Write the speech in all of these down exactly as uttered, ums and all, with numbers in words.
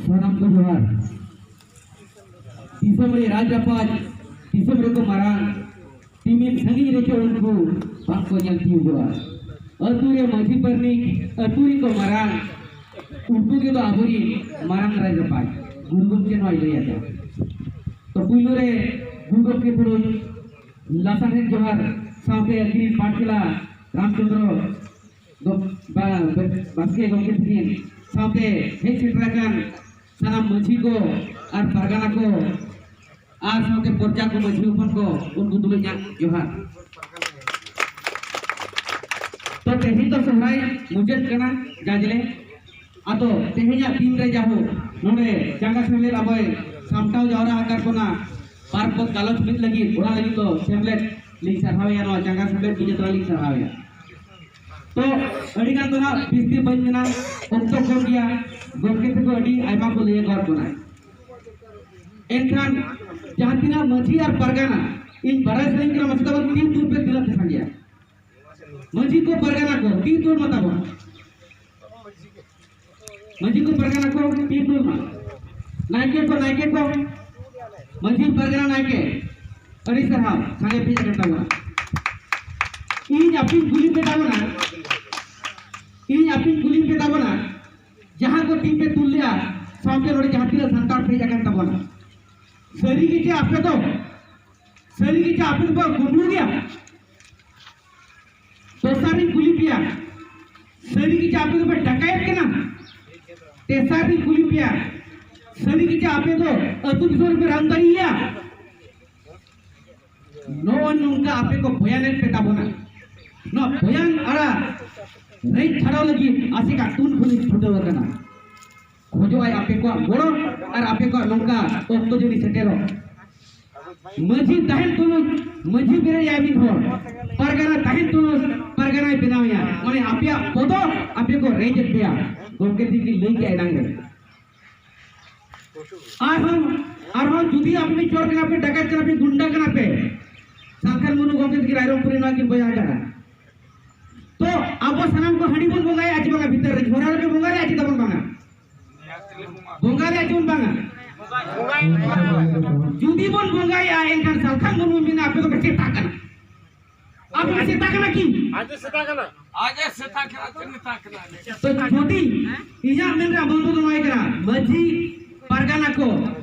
ᱥᱟᱱᱟᱢ ᱠᱚ ᱡᱚᱦᱟᱨ᱾ ᱫᱤᱥᱚᱢ ᱨᱮ ᱨᱟᱡᱽ ᱨᱟᱯᱟᱡᱽ, ᱫᱤᱥᱚᱢ ᱨᱮᱠᱚ ᱢᱟᱨᱟᱝ, ᱛᱤᱢᱤᱱ ᱥᱟᱺᱜᱤᱧ ᱨᱮᱪᱚ ᱩᱱᱠᱩ ᱵᱟᱝᱠᱚ ᱧᱮᱞ ᱛᱤᱭᱳᱜᱚᱜᱼᱟ᱾ ᱟᱹᱛᱩ ᱨᱮ ᱢᱟᱹᱡᱷᱤ ᱯᱟᱨᱟᱱᱤᱠ, ᱟᱹᱛᱩ ᱨᱮᱠᱚ ᱢᱟᱨᱟᱝ, ᱩᱱᱠᱩ ᱜᱮᱫᱚ ᱟᱵᱚᱨᱤᱱ ᱢᱟᱨᱟᱝ ᱨᱟᱡᱽ ᱨᱟᱯᱟᱡᱽ᱾ ᱜᱩᱨᱩ ᱜᱚᱢᱠᱮ ᱱᱚᱣᱟᱭ ᱞᱟᱹᱭ ᱟᱠᱟᱫᱟ᱾ ᱛᱚ ᱯᱩᱭᱞᱩ ᱨᱮ ᱜᱩᱨᱩ ᱜᱚᱢᱠᱮ ᱛᱩᱞᱩᱡ ᱞᱟᱥᱟᱲᱦᱮᱫ ᱡᱚᱦᱟᱨ ᱥᱟᱶᱛᱮ ᱟᱹᱠᱤᱱ ᱯᱟᱴᱷᱥᱟᱞᱟ ᱨᱟᱢᱪᱚᱸᱫᱽᱨᱚ ᱜᱚ-, ᱵᱟ-, ᱵᱟ-, ᱵᱟᱥᱠᱮ ᱜᱚᱢᱠᱮ ᱛᱟᱹᱠᱤᱱ ᱥᱟᱶᱛᱮ ᱦᱮᱡ ᱥᱮᱴᱮᱨ ᱟᱠᱟᱱ ᱥᱟᱱᱟᱢ ᱢᱟᱹᱡᱷᱤ ᱠᱚ ᱟᱨ ᱯᱟᱨᱜᱟᱱᱟ ᱠᱚ ᱟᱨ ᱥᱟᱶᱛᱮ ᱯᱚᱨᱡᱟ ᱠᱚ ᱢᱟᱹᱡᱷᱤ ᱦᱚᱯᱚᱱ ᱠᱚ, ᱩᱱᱠᱩ ᱛᱩᱞᱩᱡ ᱤᱧᱟᱹᱜ ᱡᱚᱦᱟᱨ᱾ ᱛᱚ ᱛᱮᱦᱮᱧ ᱫᱚ ᱥᱚᱦᱨᱟᱭ ᱢᱩᱪᱟᱹᱫ ᱠᱟᱱᱟ, ᱡᱟᱡᱽᱞᱮ᱾ ᱟᱫᱚ ᱛᱮᱦᱮᱧᱟᱜ ᱫᱤᱱ ᱨᱮ ᱡᱟᱦᱳᱠ ᱱᱚᱰᱮ ᱪᱟᱸᱜᱟ ᱥᱮᱢᱞᱮᱫ ᱟᱵᱚᱭ ᱥᱟᱢᱴᱟᱣ ᱡᱟᱣᱨᱟ ᱟᱠᱟᱫ ᱵᱚᱱᱟ ᱵᱟᱨ ᱯᱚᱫ ᱜᱟᱞᱚᱪ ᱢᱤᱫ ᱞᱟᱹᱜᱤᱫ, ᱚᱱᱟ ᱞᱟᱹᱜᱤᱫ ᱫᱚ ᱥᱮᱢᱞᱮᱫ ᱞᱤᱧ ᱥᱟᱨᱦᱟᱣᱮᱭᱟ, ᱱᱚᱣᱟ ᱪᱟᱸᱜᱟ ᱥᱮᱢᱞᱮᱫ ᱵᱤᱡᱮᱛᱟ ᱞᱤᱧ ᱥᱟᱨᱦᱟᱣᱮᱭᱟ᱾ ᱛᱚ ᱟᱹᱰᱤ ᱜᱟᱱ ᱫᱚ ᱱᱟᱜ ᱵᱤᱥᱛᱤ ᱵᱟᱹᱧ ᱢᱮᱱᱟ, ᱚᱠᱛᱚ ᱠᱚᱢ ᱜᱮᱭᱟ, ᱜᱚᱢᱠᱮ ᱛᱟᱠᱚ ᱟᱹᱰᱤ ᱟᱭᱢᱟ ᱠᱚ ᱞᱟᱹᱭ ᱟᱠᱟᱫ ᱵᱚᱱᱟ᱾ ᱮᱱᱠᱷᱟᱱ ᱡᱟᱦᱟᱸ ᱛᱤᱱᱟᱹᱜ ᱢᱟᱹᱡᱷᱤ ᱟᱨ ᱯᱟᱨᱜᱟᱱᱟ, ᱤᱧ ᱵᱟᱲᱟᱭ ᱥᱟᱱᱟᱧ ᱠᱟᱱᱟ ᱢᱟᱥᱮ ᱛᱟᱵᱚᱱ ᱛᱤᱱ ᱫᱩᱨ ᱯᱮ ᱛᱤᱱᱟᱹᱜ ᱯᱮ ᱥᱟᱸᱜᱮᱭᱟ? ᱢᱟᱹᱡᱷᱤ ᱠᱚ ᱯᱟᱨᱜᱟᱱᱟ ᱠᱚ ᱛᱤᱱ ᱫᱩᱨ ᱢᱟ ᱛᱟᱵᱚᱱ? ᱢᱟᱹᱡᱷᱤ ᱠᱚ ᱯᱟᱨᱜᱟᱱᱟ ᱠᱚ ᱛᱤᱱ ᱫᱩᱨ ᱢᱟ? ᱱᱟᱭᱠᱮ ᱠᱚ, ᱱᱟᱭᱠᱮ ᱠᱚ, ᱢᱟᱹᱡᱷᱤ ᱯᱟᱨᱜᱟᱱᱟ ᱱᱟᱭᱠᱮ, ᱟᱹᱰᱤ ᱥᱟᱨᱦᱟᱣ, ᱥᱟᱸᱜᱮ ᱯᱮ ᱦᱮᱡ ᱟᱠᱟᱱ ᱛᱟᱵᱚᱱᱟ᱾ ᱤᱧ ᱟᱯᱮᱧ ᱠᱩᱞᱤ ᱯᱮ ᱛᱟᱵᱚᱱᱟ, ᱤᱧ ᱟᱯᱮᱧ ᱠᱩᱞᱤ ᱯᱮ ᱛᱟᱵᱚᱱᱟ, ᱡᱟᱦᱟᱸ ᱠᱚ ᱴᱤᱢ ᱯᱮ ᱛᱩᱞ ᱞᱮᱜᱼᱟ, ᱥᱟᱶᱛᱮ ᱱᱚᱰᱮ ᱡᱟᱦᱟᱸ ᱛᱤᱱᱟᱹᱜ ᱥᱟᱱᱛᱟᱲ ᱯᱮ ᱦᱮᱡ ᱟᱠᱟᱱ ᱛᱟᱵᱚᱱᱟ, ᱥᱟᱹᱨᱤ ᱜᱮ ᱪᱮ ᱟᱯᱮ ᱫᱚ, ᱥᱟᱹᱨᱤ ᱜᱮ ᱪᱮ ᱟᱯᱮ ᱫᱚᱯᱮ ᱠᱩᱢᱵᱽᱲᱩ ᱜᱮᱭᱟ? ᱫᱚᱥᱟᱨᱤᱧ ᱠᱩᱞᱤ ᱯᱮᱭᱟ, ᱥᱟᱹᱨᱤ ᱜᱮ ᱪᱮ ᱟᱯᱮ ᱫᱚᱯᱮ ᱰᱟᱠᱟᱭᱮᱛ ᱠᱟᱱᱟ? ᱛᱮᱥᱟᱨᱤᱧ ᱠᱩᱞᱤ ᱯᱮᱭᱟ, ᱥᱟᱹᱨᱤ ᱜᱮ ᱪᱮ ᱟᱯᱮ ᱫᱚ ᱟᱹᱛᱩ ᱫᱤᱥᱚᱢ ᱨᱮᱯᱮ ᱨᱟᱱᱫᱟᱨᱤᱭᱮᱭᱟ? ᱱᱚᱜᱼᱚᱭ ᱱᱚᱝᱠᱟ ᱟᱯᱮ ᱠᱚ ᱵᱚᱭᱟᱱᱮᱫ ᱯᱮ ᱛᱟᱵᱚᱱᱟ᱾ ᱱᱚᱣᱟ ᱵᱚᱭᱟᱱ ᱟᱲᱟ ᱨᱮᱡ ᱪᱷᱟᱲᱟᱣ ᱞᱟᱹᱜᱤᱫ ᱟᱥᱮᱠᱟ ᱛᱩᱱ ᱠᱷᱚᱱᱤᱧ ᱪᱷᱩᱴᱟᱹᱣ ᱟᱠᱟᱱᱟ᱾ ᱠᱷᱚᱡᱚᱜ ᱟᱭ ᱟᱯᱮ ᱠᱚᱣᱟᱜ ᱜᱚᱲᱚ ᱟᱨ ᱟᱯᱮ ᱠᱚᱣᱟᱜ ᱱᱚᱝᱠᱟ ᱚᱠᱛᱚ ᱡᱟᱹᱱᱤ ᱥᱮᱴᱮᱨᱚᱜ᱾ ᱢᱟᱹᱡᱷᱤ ᱛᱟᱦᱮᱱ ᱛᱩᱞᱩᱡ ᱢᱟᱹᱡᱷᱤ ᱵᱮᱨᱮᱭᱟᱭ ᱢᱤᱫ ᱦᱚᱲ, ᱯᱟᱨᱜᱟᱱᱟ ᱛᱟᱦᱮᱱ ᱛᱩᱞᱩᱡ ᱯᱟᱨᱜᱟᱱᱟᱭ ᱵᱮᱱᱟᱣᱮᱭᱟ᱾ ᱢᱟᱱᱮ ᱟᱯᱮᱭᱟᱜ ᱯᱚᱫᱚ ᱟᱯᱮ ᱠᱚ ᱨᱮᱡᱮᱫ ᱯᱮᱭᱟ᱾ ᱜᱚᱢᱠᱮ ᱛᱤᱠᱤᱱ ᱞᱟᱹᱭ ᱠᱮᱜᱼᱟ ᱮᱱᱟᱝ ᱨᱮ᱾ ᱟᱨᱦᱚᱸ, ᱟᱨᱦᱚᱸ ᱡᱩᱫᱤ ᱟᱯᱮ ᱯᱮ ᱪᱳᱨ ᱠᱟᱱᱟ ᱯᱮ, ᱰᱟᱠᱟᱛ ᱠᱟᱱᱟ ᱯᱮ, ᱜᱩᱱᱰᱟ ᱠᱟᱱᱟ ᱯᱮ, ᱥᱟᱞᱠᱷᱟᱱ ᱢᱩᱨᱢᱩ ᱜᱚᱢᱠᱮ ᱛᱤᱠᱤᱱ ᱨᱟᱭᱨᱚᱝᱯᱩᱨ ᱨᱮ ᱱᱚᱣᱟ ᱠᱤᱱ ᱵᱚᱭᱦᱟ ᱟᱠᱟᱫᱟ᱾ ᱛᱚ ᱟᱵᱚ ᱥᱟᱱᱟᱢ ᱠᱚ ᱦᱟᱺᱰᱤ ᱵᱚᱱ ᱵᱚᱸᱜᱟᱭᱟ ᱪᱮ ᱵᱟᱝᱟ? ᱵᱷᱤᱛᱟᱹᱨ ᱨᱮ ᱡᱷᱚᱨᱟ ᱨᱮᱯᱮ ᱵᱚᱸᱜᱟᱭᱟ ᱪᱮ ᱛᱟᱵᱚᱱ ᱵᱟᱝᱟ? ᱪᱮ ᱵᱚᱱ ᱵᱟᱝᱟ? ᱡᱩᱫᱤ ᱵᱚᱱ ᱵᱚᱸᱜᱟᱭᱟ, ᱮᱱᱠᱷᱟᱱ ᱥᱟᱞᱠᱷᱟᱱ ᱢᱩᱨᱢᱩ ᱢᱮᱱᱟ, ᱟᱯᱮ ᱫᱚᱯᱮ ᱥᱮᱛᱟ ᱠᱟᱱᱟ᱾ ᱟᱯᱮ ᱯᱮ ᱥᱮᱛᱟ ᱠᱟᱱᱟ ᱠᱤ? ᱟᱡ ᱮ ᱥᱮᱛᱟ ᱠᱟᱱᱟ᱾ ᱟᱡ ᱮ ᱥᱮᱛᱟ ᱠᱟᱱᱟ, ᱪᱮᱫ ᱢᱮᱛᱟ ᱠᱟᱱᱟ? ᱛᱚ ᱡᱩᱫᱤ ᱤᱧᱟᱹᱜ ᱢᱮᱱ ᱨᱮᱭᱟᱜ ᱢᱚᱱ ᱫᱚ ᱱᱚᱣᱟ ᱠᱟᱱᱟ, ᱢᱟᱹᱡᱷᱤ ᱯᱟᱨᱜᱟᱱᱟ ᱠᱚ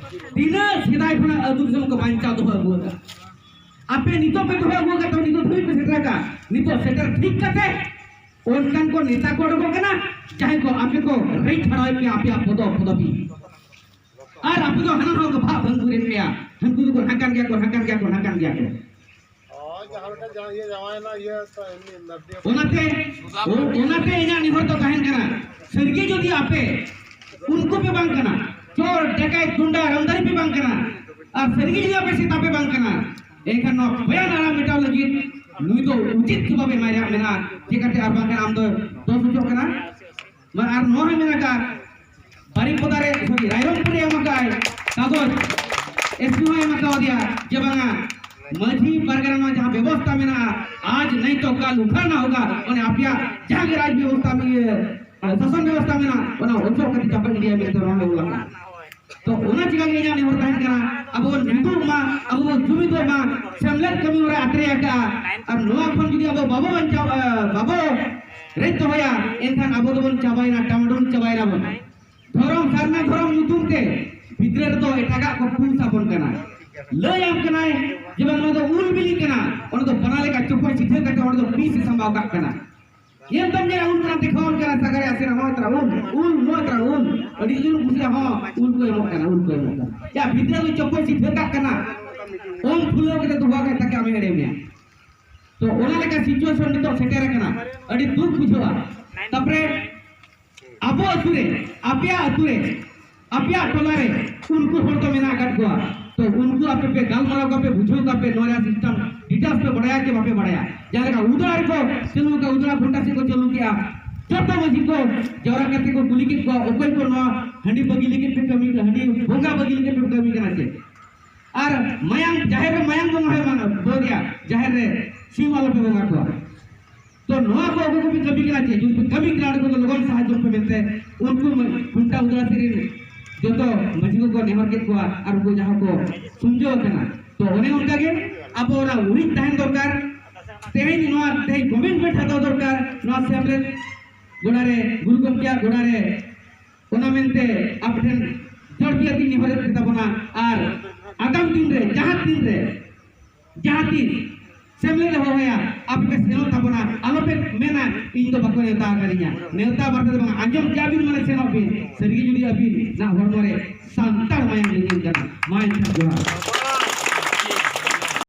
ᱛᱤᱱᱟᱹᱜ ᱥᱮᱫᱟᱭ ᱠᱷᱚᱱᱟᱜ ᱟᱹᱛᱩ ᱫᱤᱥᱚᱢ ᱠᱚ ᱵᱟᱧᱪᱟᱣ ᱫᱚᱦᱚ ᱟᱹᱜᱩ ᱟᱠᱟᱫ, ᱟᱯᱮ ᱱᱤᱛᱚᱜ ᱯᱮ ᱫᱚᱦᱚ ᱟᱹᱜᱩ ᱟᱠᱟᱫ, ᱛᱚ ᱱᱤᱛᱚᱜ ᱫᱷᱟᱹᱵᱤᱡ ᱯᱮ ᱥᱮᱴᱮᱨ ᱟᱠᱟᱫ, ᱱᱤᱛᱚᱜ ᱥᱮᱴᱮᱨ ᱴᱷᱤᱠ ᱠᱟᱛᱮ ᱚᱱᱠᱟᱱ ᱠᱚ ᱱᱮᱛᱟ ᱠᱚ ᱚᱰᱚᱠᱚᱜ ᱠᱟᱱᱟ, ᱡᱟᱦᱟᱸᱭ ᱠᱚ ᱟᱯᱮ ᱠᱚ ᱨᱮᱡ ᱪᱷᱟᱲᱟᱣᱮᱫ ᱯᱮᱭᱟ ᱟᱯᱮᱭᱟᱜ ᱯᱚᱫᱚ ᱯᱚᱫᱚᱵᱤ᱾ ᱟᱨ ᱟᱯᱮ ᱫᱚ ᱦᱟᱱᱟ ᱦᱚᱲ ᱠᱚ ᱵᱷᱟᱜ ᱵᱷᱟᱝᱜᱩᱨᱮᱫ ᱯᱮᱭᱟ, ᱦᱟᱹᱱᱠᱩ ᱫᱚᱠᱚ ᱦᱟᱸᱠᱟᱱ ᱜᱮᱭᱟ ᱠᱚ, ᱦᱟᱸᱠᱟᱱ ᱜᱮᱭᱟ ᱠᱚ, ᱦᱟᱸᱠᱟᱱ ᱜᱮᱭᱟ ᱠᱚ᱾ ᱦᱳᱭ, ᱡᱟᱦᱟᱸ ᱞᱮᱠᱟ ᱡᱟᱦᱟᱸ ᱤᱭᱟᱹ ᱡᱟᱶᱟᱭᱮᱱᱟ, ᱤᱭᱟᱹ ᱛᱚ ᱮᱢᱱᱤ ᱱᱟᱹᱨᱰᱤᱭᱟ᱾ ᱚᱱᱟᱛᱮ, ᱚ-, ᱚᱱᱟᱛᱮ ᱤᱧᱟᱹᱜ ᱱᱮᱦᱚᱨ ᱫᱚ ᱛᱟᱦᱮᱱ ᱠᱟᱱᱟ, ᱥᱟᱹᱨᱤᱜᱮ ᱡᱩᱫᱤ ᱟᱯᱮ ᱩᱱᱠᱩ ᱯᱮ ᱵᱟᱝ ᱠᱟᱱᱟ, ᱪᱳᱨ, ᱰᱟᱠᱟᱭᱛ, ᱜᱩᱱᱰᱟ, ᱨᱟᱢᱫᱟᱨᱤ ᱯᱮ ᱵᱟᱝ ᱠᱟᱱᱟ, ᱟᱨ ᱥᱟᱹᱨᱤᱜᱮ ᱡᱩᱫᱤ ᱟᱯᱮ ᱥᱮᱛᱟ ᱯᱮ ᱵᱟᱝ ᱠᱟᱱᱟ, ᱮᱱᱠᱷᱟᱱ ᱱᱚᱣᱟ ᱵᱚᱭᱟᱱ ᱟᱲᱟᱝ ᱢᱮᱴᱟᱣ ᱞᱟᱹᱜᱤᱫ ᱱᱩᱭ ᱫᱚ ᱩᱪᱤᱛ ᱡᱚᱵᱟᱵ ᱮᱢᱟᱭ ᱨᱮᱭᱟᱜ ᱢᱮᱱᱟᱜᱼᱟ᱾ ᱪᱮᱠᱟᱛᱮ ᱟᱨ ᱵᱟᱝᱠᱷᱟᱱ ᱟᱢ ᱫᱚ ᱫᱳᱥ ᱚᱪᱚᱜ ᱠᱟᱱᱟ᱾ ᱢᱟ ᱟᱨ ᱱᱚᱣᱟ ᱦᱚᱸ ᱢᱮᱱ ᱟᱠᱟᱫ, ᱵᱟᱨᱤᱯᱚᱫᱟ ᱨᱮ, sorry, ᱨᱟᱭᱨᱚᱝᱯᱩᱨ ᱨᱮ ᱮᱢ ᱟᱠᱟᱫ ᱠᱟᱜᱚᱡᱽ, ᱮᱥᱯᱤ ᱦᱚᱸ ᱮᱢ ᱟᱠᱟᱣ ᱫᱮᱭᱟ ᱡᱮ ᱵᱟᱝᱟ, ᱢᱟᱹᱡᱷᱤ ᱯᱟᱨᱜᱟᱱᱟ ᱱᱚᱣᱟ ᱡᱟᱦᱟᱸ ᱵᱮᱵᱚᱥᱛᱟ ᱢᱮᱱᱟᱜᱼᱟ, ᱟᱡ ᱱᱟᱭ ᱛᱚ ᱠᱟᱞ ᱩᱠᱷᱟᱲᱱᱟ ᱦᱳᱜᱟ, ᱢᱟᱱᱮ ᱟᱯᱮᱭᱟᱜ ᱡᱟᱦᱟᱸ ᱜᱮ ᱨᱟᱡᱽ ᱵᱮᱵᱚᱥᱛᱷᱟ, ᱤᱭᱟᱹ, ᱥᱟᱥᱚᱱ ᱵᱮᱵᱚᱥᱛᱷᱟ ᱢᱮᱱᱟᱜᱼᱟ, ᱚᱱᱟ ᱚᱪᱚᱜ ᱠᱟᱛᱮ ᱪᱟᱯᱟ ᱜᱤᱰᱤᱭᱟ ᱢᱮᱱᱛᱮ ᱱᱚᱣᱟ ᱞᱮ ᱚᱞ ᱟᱠᱟᱫᱟ᱾ ᱛᱚ ᱚᱱᱟ ᱪᱤᱠᱟ ᱜᱮ ᱤᱧᱟᱹᱜ ᱱᱮᱦᱚᱨ ᱛᱟᱦᱮᱱ ᱠᱟᱱᱟ, ᱟᱵᱚ ᱵᱚᱱ ᱡᱩᱢᱤᱫᱚᱜ ᱢᱟ, ᱟᱵᱚ ᱵᱚᱱ ᱡᱩᱢᱤᱫᱚᱜ ᱢᱟ, ᱥᱮᱢᱞᱮᱫ ᱠᱟᱹᱢᱤ ᱦᱚᱨᱟ ᱟᱛᱨᱮ ᱟᱠᱟᱫᱼᱟ᱾ ᱟᱨ ᱱᱚᱣᱟ ᱠᱷᱚᱱ ᱡᱩᱫᱤ ᱟᱵᱚ ᱵᱟᱵᱚ ᱵᱟᱧᱪᱟᱣ, ᱟᱸ, ᱵᱟᱵᱚ ᱨᱮᱡ ᱫᱚᱦᱚᱭᱟ, ᱮᱱᱠᱷᱟᱱ ᱟᱵᱚ ᱫᱚᱵᱚᱱ ᱪᱟᱵᱟᱭᱮᱱᱟ, ᱰᱟᱢᱰᱩᱞ ᱪᱟᱵᱟᱭᱮᱱᱟ ᱵᱚᱱ᱾ ᱫᱷᱚᱨᱚᱢ, ᱥᱟᱨᱱᱟ ᱫᱷᱚᱨᱚᱢ ᱧᱩᱛᱩᱢ ᱛᱮ ᱵᱷᱤᱛᱨᱤ ᱨᱮᱫᱚ ᱮᱴᱟᱜᱟᱜ ᱠᱚ ᱯᱩᱥ ᱟᱵᱚᱱ ᱠᱟᱱᱟ᱾ ᱞᱟᱹᱭ ᱟᱢ ᱠᱟᱱᱟᱭ ᱡᱮ ᱵᱟᱝ, ᱱᱚᱣᱟ ᱫᱚ ᱩᱞ ᱵᱤᱞᱤ ᱠᱟᱱᱟ, ᱚᱸᱰᱮ ᱫᱚ ᱵᱟᱱᱟ ᱞᱮᱠᱟ ᱪᱚᱯᱚᱡ ᱪᱤᱴᱷᱟᱹ ᱠᱟᱛᱮ ᱚᱸᱰᱮ ᱫᱚ ᱵᱤᱥ ᱮ ᱥᱟᱢᱵᱟᱣ ᱠᱟᱜ ᱠᱟᱱᱟ᱾ ᱧᱮᱞ ᱛᱟᱢ ᱧᱮᱞᱟ ᱩᱞ ᱠᱟᱱᱟ, ᱫᱮᱠᱷᱟᱣᱟᱢ ᱠᱟᱱᱟ, ᱥᱟᱜᱟᱲ ᱮ ᱟᱥᱮᱱᱟ, ᱱᱚᱜᱼᱚᱭ ᱛᱟᱨᱟ ᱩᱞ, ᱩᱞ, ᱱᱚᱜᱼᱚᱭ ᱛᱟᱨᱟ ᱩᱞ᱾ ᱟᱹᱰᱤ ᱡᱳᱨ ᱠᱩᱥᱤᱭᱟ, ᱦᱚᱸ, ᱩᱞ ᱠᱚ ᱮᱢᱚᱜ ᱠᱟᱱᱟ, ᱩᱞ ᱠᱚ ᱮᱢᱚᱜ ᱠᱟᱱᱟ᱾ ᱭᱟ, ᱵᱷᱤᱛᱨᱤ ᱨᱮ ᱪᱚᱯᱚᱡ ᱪᱤᱴᱷᱟᱹ ᱠᱟᱜ ᱠᱟᱱᱟ᱾ ᱚᱝ ᱯᱷᱩᱞᱟᱹᱣ ᱠᱟᱛᱮ ᱫᱚᱦᱚ ᱠᱟᱜ ᱛᱟᱠᱮ ᱟᱢᱮ ᱮᱲᱮ ᱢᱮᱭᱟ᱾ ᱛᱚ ᱚᱱᱟ ᱞᱮᱠᱟ situation ᱱᱤᱛᱚᱜ ᱥᱮᱴᱮᱨ ᱟᱠᱟᱱᱟ, ᱟᱹᱰᱤ ᱫᱩᱠ ᱵᱩᱡᱷᱟᱹᱜᱼᱟ᱾ ᱛᱟᱯᱚᱨᱮ ᱟᱵᱚ ᱟᱹᱛᱩ ᱨᱮ, ᱟᱯᱮᱭᱟᱜ ᱟᱹᱛᱩ ᱨᱮ, ᱟᱯᱮᱭᱟᱜ ᱴᱚᱞᱟ ᱨᱮ ᱩᱱᱠᱩ ᱦᱚᱲ ᱠᱚ ᱢᱮᱱᱟᱜ ᱟᱠᱟᱫ ᱠᱚᱣᱟ᱾ ᱛᱚ ᱩᱱᱠᱩ ᱟᱯᱮ ᱯᱮ ᱜᱟᱞᱢᱟᱨᱟᱣ ᱠᱚᱣᱟ ᱯᱮ, ᱵᱩᱡᱷᱟᱹᱣ ᱠᱚᱣᱟ ᱯᱮ, ᱱᱚᱣᱟ ᱨᱮᱭᱟᱜ system details ᱯᱮ ᱵᱟᱲᱟᱭᱟ ᱪᱮ ᱵᱟᱯᱮ ᱵᱟᱲᱟᱭᱟ? ᱡᱟᱦᱟᱸ ᱞᱮᱠᱟ ᱩᱫᱽᱲᱟ ᱨᱮᱠᱚ ᱪᱟᱹᱞᱩ ᱟᱠᱟᱫ, ᱩᱫᱽᱲᱟ ᱜᱷᱚᱱᱴᱟ ᱥᱮᱫ ᱠᱚ ᱪᱟᱹᱞᱩ ᱠᱮᱜᱼᱟ, ᱡᱚᱛᱚ ᱢᱟᱹᱡᱷᱤ ᱠᱚ ᱡᱟᱣᱨᱟ ᱠᱟᱛᱮ ᱠᱚ ᱠᱩᱞᱤ ᱠᱮᱫ ᱠᱚᱣᱟ, ᱚᱠᱚᱭ ᱠᱚ ᱱᱚᱣᱟ ᱦᱟᱺᱰᱤ ᱵᱟᱹᱜᱤ ᱞᱟᱹᱜᱤᱫ ᱯᱮ ᱠᱟᱹᱢᱤ ᱠᱟᱱᱟ, ᱦᱟᱺᱰᱤ ᱵᱚᱸᱜᱟ ᱵᱟᱹᱜᱤ ᱞᱟᱹᱜᱤᱫ ᱯᱮ ᱠᱟᱹᱢᱤ ᱠᱟᱱᱟ ᱪᱮ? ᱟᱨ ᱢᱟᱭᱟᱝ, ᱡᱟᱦᱮᱨ ᱨᱮ ᱢᱟᱭᱟᱝ ᱵᱚᱸᱜᱟ ᱦᱚᱸᱭ ᱢᱟᱱᱟ ᱵᱚᱸᱜᱟ ᱜᱮᱭᱟ, ᱡᱟᱦᱮᱨ ᱨᱮ ᱥᱤᱢ ᱟᱞᱚᱯᱮ ᱵᱚᱸᱜᱟ ᱠᱚᱣᱟ᱾ ᱛᱚ ᱱᱚᱣᱟ ᱠᱚ ᱟᱵᱚ ᱠᱚᱵᱚᱱ ᱠᱟᱹᱢᱤ ᱠᱟᱱᱟ ᱪᱮ? ᱡᱩᱫᱤ ᱯᱮ ᱠᱟᱹᱢᱤ ᱠᱟᱱᱟ, ᱚᱸᱰᱮ ᱠᱷᱚᱱ ᱫᱚ ᱞᱚᱜᱚᱱ ᱥᱟᱦᱟᱡᱽᱡᱚ ᱯᱮ ᱢᱮᱱᱛᱮ ᱩᱱᱠᱩ ᱠᱷᱩᱱᱴᱟ ᱩᱫᱽᱲᱟ ᱥᱮᱫ ᱨᱮᱱ ᱡᱚᱛᱚ ᱢᱟᱹᱡᱷᱤ ᱠᱚᱠᱚ ᱱᱮᱦᱚᱨ ᱠᱮᱫ ᱠᱚᱣᱟ ᱟᱨ ᱩᱱᱠᱩ ᱡᱟᱦᱟᱸ ᱠᱚ ᱥᱩᱢᱡᱷᱟᱹᱣ ᱟᱠᱟᱱᱟ᱾ ᱛᱚ ᱚᱱᱮ ᱚᱱᱠᱟ ᱜᱮ ᱟᱵᱚ ᱚᱱᱟ ᱩᱨᱤᱡ ᱛᱟᱦᱮᱱ ᱫᱚᱨᱠᱟᱨ᱾ ᱛᱮᱦᱮᱧ ᱱᱚᱣᱟ ᱛᱮᱦᱮᱧ ᱠᱚᱢᱤᱴᱢᱮᱱᱴ ᱦᱟᱛᱟᱣ ᱫᱚᱨᱠᱟᱨ ᱱᱚᱣᱟ ᱥᱮᱢᱞᱮᱫ ᱜᱚᱰᱟ ᱨᱮ, ᱜᱩᱨᱩ ᱜᱚᱢᱠᱮᱭᱟᱜ ᱜᱚᱰᱟ ᱨᱮ᱾ ᱚᱱᱟ ᱢᱮᱱᱛᱮ ᱟᱯᱮ ᱴᱷᱮᱱ ᱡᱳᱨ ᱜᱮ ᱟᱹᱛᱤᱧ ᱱᱮᱦᱚᱨᱮᱫ ᱯᱮ ᱛᱟᱵᱚᱱᱟ᱾ ᱟᱨ ᱟᱜᱟᱢ ᱫᱤᱱ ᱨᱮ ᱡᱟᱦᱟᱸ ᱛᱤᱱ ᱨᱮ ᱡᱟᱦᱟᱸ ᱛᱤᱥ ᱥᱮᱢᱞᱮᱫ ᱮ ᱦᱚᱦᱚᱭᱟ, ᱟᱯᱮ ᱯᱮ ᱥᱮᱱᱚᱜ ᱛᱟᱵᱚᱱᱟ᱾ ᱟᱞᱚᱯᱮ ᱢᱮᱱᱟ ᱤᱧ ᱫᱚ ᱵᱟᱠᱚ ᱱᱮᱣᱛᱟ ᱟᱠᱟᱫᱤᱧᱟ᱾ ᱱᱮᱣᱛᱟ ᱵᱟᱨᱛᱮ ᱫᱚ ᱵᱟᱝ, ᱟᱸᱡᱚᱢ ᱠᱮᱜᱼᱟ ᱵᱤᱱ ᱢᱟᱱᱮ ᱥᱮᱱᱚᱜ ᱵᱤᱱ᱾ ᱥᱟᱹᱨᱤᱜᱮ ᱡᱩᱫᱤ ᱟᱹᱵᱤᱱᱟᱜ ᱦᱚᱲᱢᱚ ᱨᱮ ᱥᱟᱱᱛᱟᱲ ᱢᱟᱭᱟᱢ ᱞᱤᱸᱜᱤᱱ ᱠᱟᱱᱟ᱾ ᱢᱟ ᱮᱱᱠᱷᱟᱱ ᱡᱚᱦᱟᱨ᱾